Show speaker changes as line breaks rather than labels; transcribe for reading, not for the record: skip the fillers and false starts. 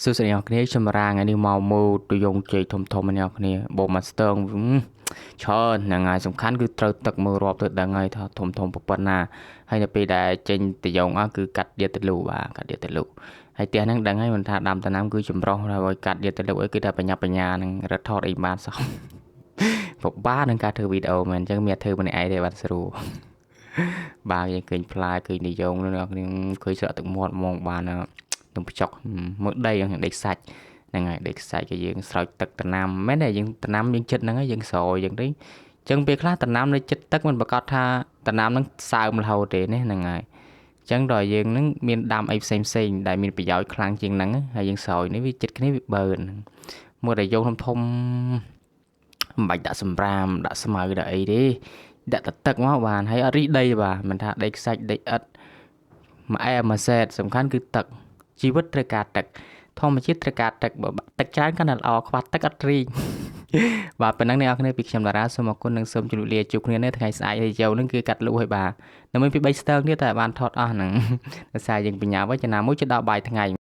សួស្តីអ្នកគ្នាខ្ញុំរាថ្ងៃនេះមកមើលទយងជែកធំធំអ្នកគ្នាបូមមកស្ទើងច្រើនហ្នឹងហើយសំខាន់គឺត្រូវទឹកមើលរាប់ទៅដឹងហើយថាធំធំប៉ុណ្ណាហើយនៅពេលដែលចេញទយងអស់គឺកាត់យកទៅលូបាទកាត់យកទៅលូហើយផ្ទះហ្នឹងដឹងហើយមិនថាដាំដំណាំគឺចម្រុះហើយកាត់យកទៅលូអីគឺថាបញ្ញាបញ្ញានឹងរត់ថតអីបានសោះពិបាកនឹងការធ្វើវីដេអូមែនអញ្ចឹងមានធ្វើម្នាក់ឯងទេបាទស្រួលបាទយើងឃើញផ្លែឃើញនិយងអ្នកគ្នាឃើញស្រក់ទឹកមាត់ហ្មងបាននំបញ្ចុកមើលដីដីខ្សាច់ហ្នឹងហើយដីខ្សាច់ក៏យើងស្រោចទឹកដំណាំមែនទេយើងដំណាំយើងចិត្តហ្នឹងហើយយើងស្រោចយើងទេអញ្ចឹងពេលខ្លះដំណាំនៅចិត្តទឹកមិនប្រកាសថាដំណាំហ្នឹងសើមរហូតទេណាហ្នឹងហើយអញ្ចឹងដល់យើងហ្នឹងមានដាំអីផ្សេងផ្សេងដែលមានប្រយោជន៍ខ្លាំងជាងហ្នឹងហើយយើងស្រោចនេះវាចិត្តគ្នាវាបឺនមើលតែយកធំធំមិនបាច់ដាក់សម្រាមដាក់ស្មៅដាក់អីទេដាក់តែទឹកមកបានហើយអត់រីដីបាទមិនថាដីខ្សាច់ដីឥដ្ឋមួយអែមួយសេតសំខាន់គឺទឹកជីវិតត្រូវការទឹកធម្មជាតិត្រូវការទឹកបើទឹកច្រើនកាន់តែល្អខ្វះទឹកអត់រីងបាទប៉ុណ្ណឹងអ្នកនរគ្នាពីខ្ញុំតារាសូមអរគុណនិងសូមជម្រាបលាជួបគ្នានៅថ្ងៃស្អែកហើយយកនឹងគឺកាត់លក់ឲ្យបាទនៅមានពី3ស្ទើងទៀតតែបានថតអស់ហ្នឹងដោយសារយើងបញ្ញាវិញចំណាមួយជិតដល់បាយថ្ងៃ។